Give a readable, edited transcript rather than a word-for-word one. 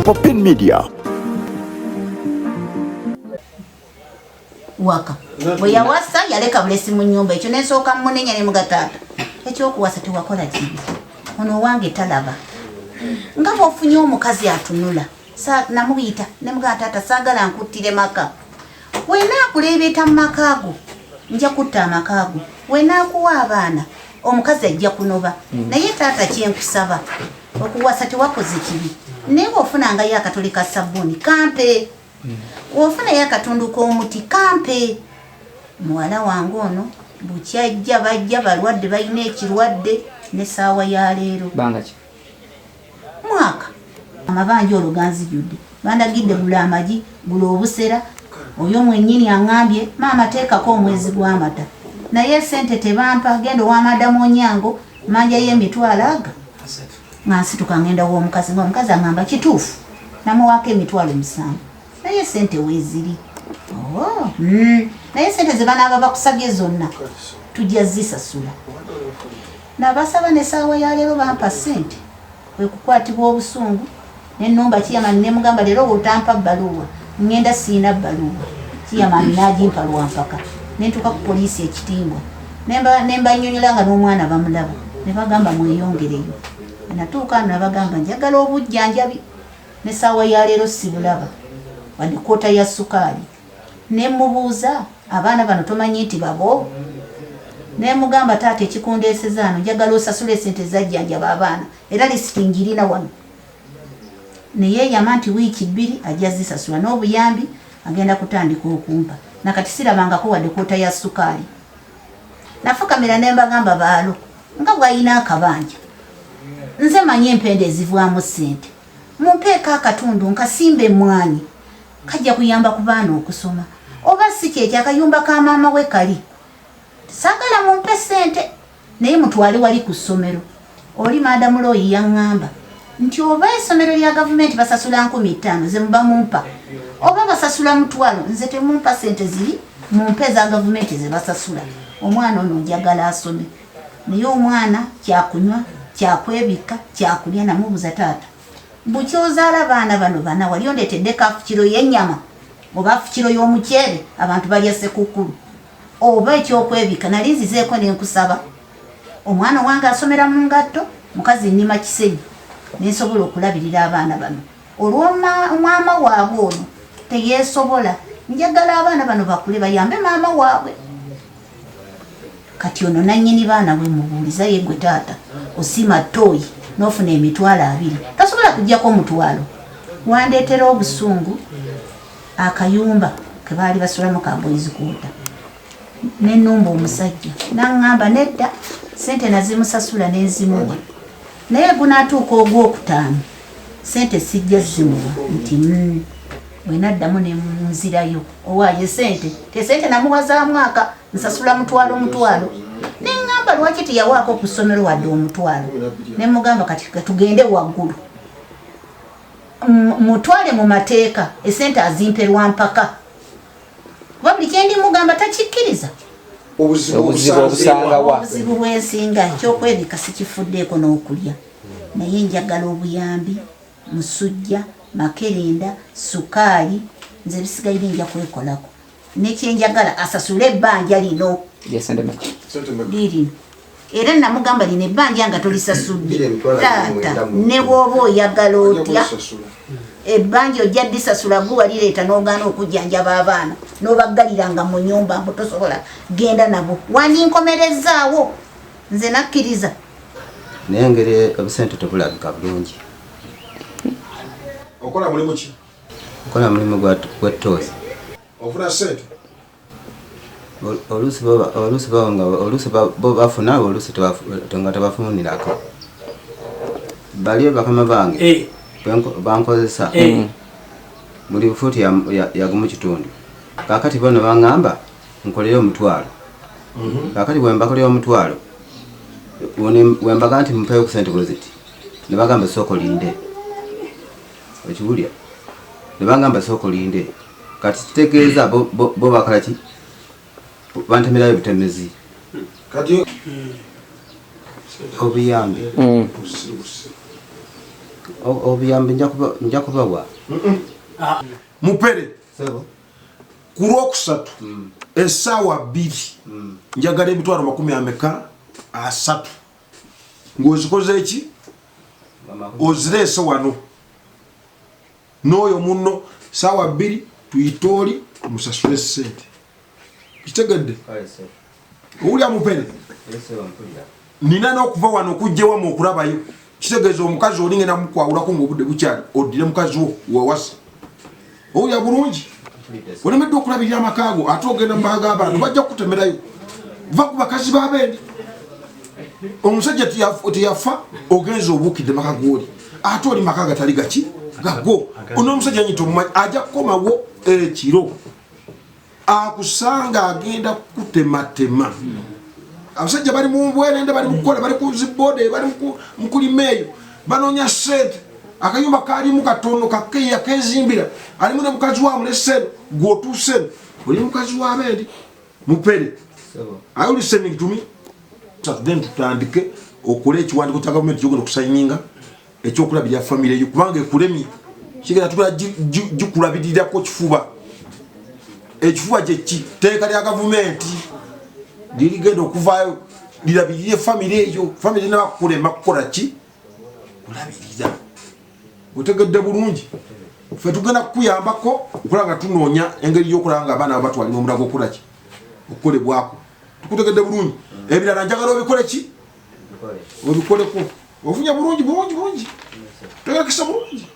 Popin Media. Waka bwe yawasa yaleka bulesi mu nyumba ekyo nensooka munenya ne muga taata ekyokuwasa tewakola kibi ono owange talaba nga bwofunye omukazi atunula namuyita ne muga taata saagala nkuttire maka wenaakuleebeeta mu maka go nja kutta amaka go wenaakuwa abaana omukazi ajja kunoba naye taata kyenkusaba okuwasa tewakoze kibi naye bw'ofunangayo akatuli ka sabbuuni kampe Bw'ofunayo akatundu k'omuti kampe. Muwala wange ono bukyajja bajja balwadde balina ekirwadde n'essaawa ya leero. Bbanga ki? Mwaka. Amabanja olwo ganzijudde. Bandagidde gula amagi, gula obusera. Oyo mwennyini aŋŋambye maama teekako omwezi gw'amata. Naye ssente tebampa genda owa Madamu Onyango mmanjayo emitwalo aga. Nga nsituka ngenda w'omukazi nga omukazi aŋŋamba kituufu namuwaako 70,000 naye sente weeziri. Oh, Naye sente ze banaaba bakusabye zonna tujja zisasula. Nabasaba n'essaawa ya leero bampa ssente kwe kukwatibwa obusungu ne nnumba Chairman ne mugamba leero bw'otampa bbaluwa ŋŋenda sirina bbaluwa. Chairman n'agimpa lwa mpaka ne ntuuka ku poliisi e Kitimbwa ne mbannyonnyola nga n'omwana bamulaba ne bagamba mweyongereyo. Bwe natuuka wano nabagamba njagala obujjanjabi n'essaawa ya leero sibulaba wadde kkoota ya ssukaali. Ne mmubuuza abaana bano tomanyi nti babo? Ne mugamba taata ekikundeeseza ano njagala osasule essente ezajjanjaba abaana era lisiti ngirina wano. Ne yeeyama nti wiiki 2 ajja zisasula n'obuyambi agenda kutandika okumpa. Nakati sirabangako wadde kkoota ya ssukaali. Nafukamira ne mbagamba baalo nga bw'alina akabanja nze manyi empenda ezivaamu ssente mumpeeko akatundu nkasimba emmwanyi kajja kuyamba ku baana okusoma oba si kyekyo akayumba ka maama we kali saagala mumpe ssente naye mutwale wali ku ssomero. Oli Madamu Looyi yaŋŋamba nti oba essomero lya gavumenti basasula 5000 ze muba mumpa oba basasula 500 nze temumpa ssente ziri mumpe eza gavumenti ze basasula. Omwana ono njagala asome naye omwana kyakunywa kyakwebikka kyakulya. Namubuuza taata bukyozaala baana bano bana wali ondeeteddeko afukiro y'ennyama oba afukiro y'omuceere abantu balya sekukkulu oba ekyokwebikka nali nzizeeko ne nkusaba omwana wange asomera mu ngatto mukazi nnima Kisenyi ne nsobola okulabirira abaana bano olw'omwama waabwe ono teyeesobola njagala abaana bano bakule bayambe maama waabwe. Kati ono nannyini baana bwe mubuuliza ye gwe taata osima ttooyi n'ofuna 20,000 tosobola kuggyako 500 wandeetera obusungu akayumba ke baali basulamu ka boys quarter ne nnumba omusajja n'aŋŋamba nedda ssente nazimusasula ne nzimuwa naye gunaatuuka ogwokutaano ssente sijja zimuwa nti bwe naddamu ne nzirayo owaaye ssente te ssente namuwa za mwaka nsasula 500 500 ne ŋŋamba lwaki teyawaako ku ssomero wadde 500 ne mugamba kati tugende waggulu mutwale mu mateeka esente azimpe lwa mpaka kuba buli kyendi mugamba takikkiriza. Obuzibu obusanga wa? Obuzibu bwensinga ekyokwebika sikifuddeeko n'okulya naye njagala obuyambi musujja makerenda sukaali nze ebisigalire nja kwekolako nekyenjagala asasule ebbanja lino lirino era namugamba lino ebbanja nga tolisasudde taata ne bw'oba oyagala otya ebbanja ojja disasula gwe walireeta n'ogaana okujjanjaba abaana n'obaggaliranga mu nnyumba mbu tosobola genda nabo wandinkomerezaawo nze nakkiriza. Naye engeri obusente tebulabika bulungi. Okola mulimu ki? Nkola mulimu gwa ttoozi. Ofuna ssente? Oluusi oluusi bo bafuna oluusi nga tebafunirako. Bali bakama bange bankozesa buli fuuti ya gumu kitundu. Kaakati bo ne baŋŋamba nkolere 500. Kaakati bwe mbakolera 500 bwe mbaga nti mumpeeyo ku ssente bwe ziti ne bagamba sooka olinde. Okiwulira? Ne bagamba sooka olinde. Kati kitegeeza bo bakola ki? Bantemerayo butemezi. Kati Obuyambi. Obuyambi nja kubawa. Mupere. Ku lwokusatu essaawa 2 njagala emitwalo 30 ng'ozikoze eki? Ozireese wano n'oyo munno ssaawa 2 tuyite oli musasule ssente. Kitegedde? Owulira Mupere? Nina n'okuva wano okujja ewamu okulabayo. Kitegeeza omukazi oli ngenda mukwawulako ng'obudde bukyali, oddire mukazi wo wewasa. Owulira bulungi? Olemedde okulabirira amaka go ate ogenda mu maka g'abantu bajja kukutemerayo. Va ku bakazi b'abendi. Omusajja teyafa ogenza obuukidde maka g'oli ate oli maka gatali gaki gago. N'omusajja nyita omumanyi ajja kukomawo ekiro akusanga agenda kutematema. Abasajja bali mu bwerende, bali mukukola, bali ku zibode, bali mu kulima eyo, banoonya ssente. Akayumba kalimu katono kakeya kezimbira, alimu ne mukazi wa mulese gw'otuuse oli mukazi w'abendi. Mupere, are you listening to me? Then tutandike okole ekiwandiiko kya gavumenti kyogenda okusayininga ekyokulabirira famire yo, kubanga ekulemye. Kigenda tugenda gikulabirirako kifuba. Ekifuba kye ki? Tteeka lya gavumenti lirigenda okuvaayo lirabirire famire eyo. Famire nabakulema kukola ki? Kulabirira. Otegedde bulungi? Ffe tugenda kukuyambako okulaba nga tunoonya engeri y'okulaba nga abaana babatwalira omulago okukola ki? Okukolebwako. Tukutegedde bulungi? Ebirala njagala obikole ki? Obikoleko. Ofunye bulungi bulungi bulungi. Tegerekesa bulungi.